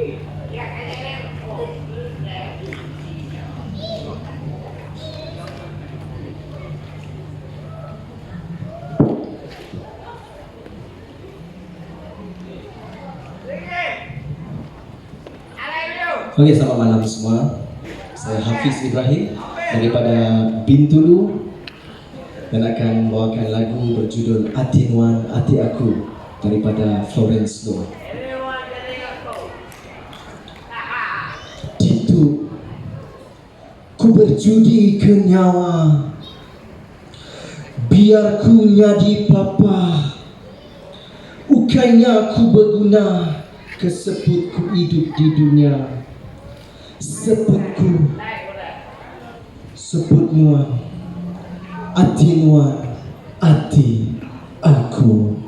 Okey, selamat malam semua. Saya Hafiz Ibrahim daripada Bintulu dan akan membawakan lagu berjudul Ati Nuan Ati Aku daripada Florence Loh. Ditu ku berjudi ke nyawa biar ku nyadi papa ukainya ku beguna ke seput ku idup di dunya seput ku seput nuan ati nuan ati aku.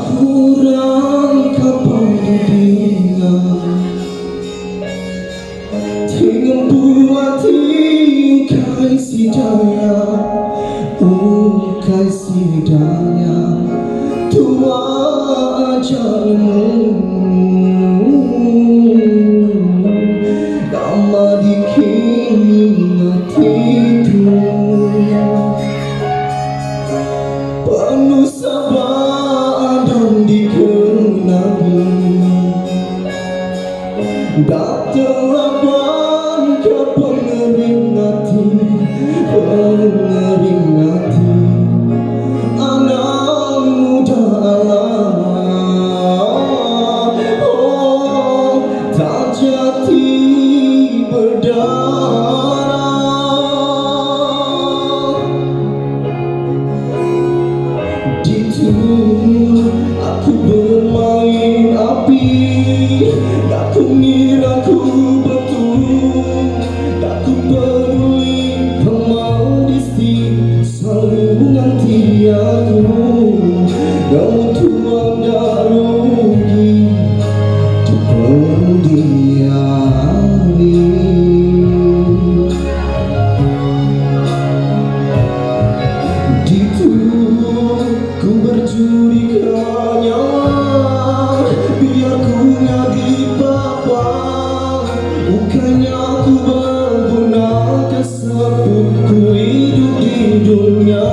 Cakuran kapal didinga Tingempu ati ukai sidaya Ukai sidaya Tua aja nemu Nama dikini ati tu Penuh sabar dan dikenangi Datang laban ke pengering hati Pengering hati Anak muda Allah Oh, tak jati berdarah. Ditu aku bermain api Aku ngira ku betul Aku peduli pemadisti Selalu nanti aku Namun Tuhan dah rugi Di hari Ditu ku berjudi nyawa Biar ku nyadi papa Bukannya ku berguna Keseputku hidup di dunia.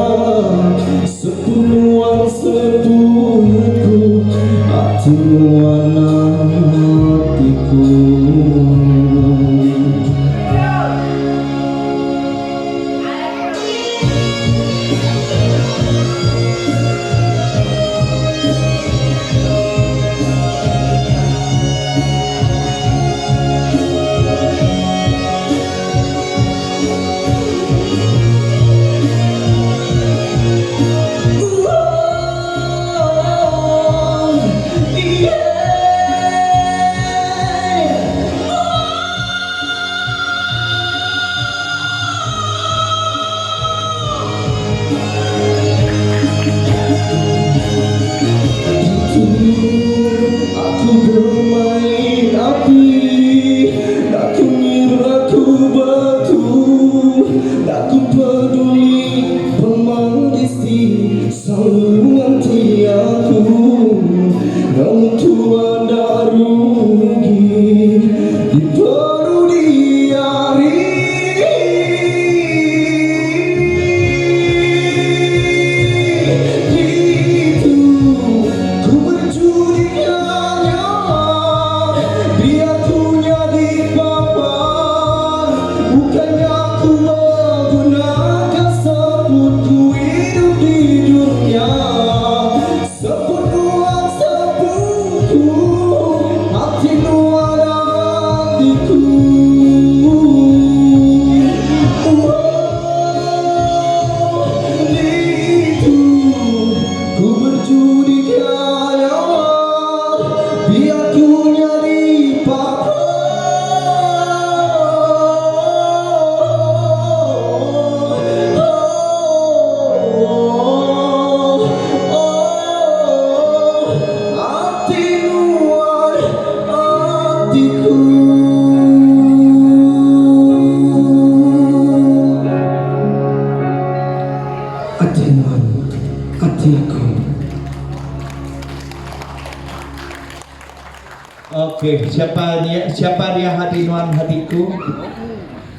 Seput nuan seputku Hati nuan hatiku. Oh, yeah. Itu aku bermain api Aku ngira ku betul Aku peduli pemandisi Selalu nanti aku Namun Tuhan dah rugi Di perlu hari Itu ku berjudi nyawa Biar ku jadi papa Bukannya ku menggunakan seputku hidup di dunia. Dudi ka nyawa Biar ku nyadi papa Ati nuan atiku. Ati nuan ati aku. Okey, siapa dia siapa dia hati nuan hatiku?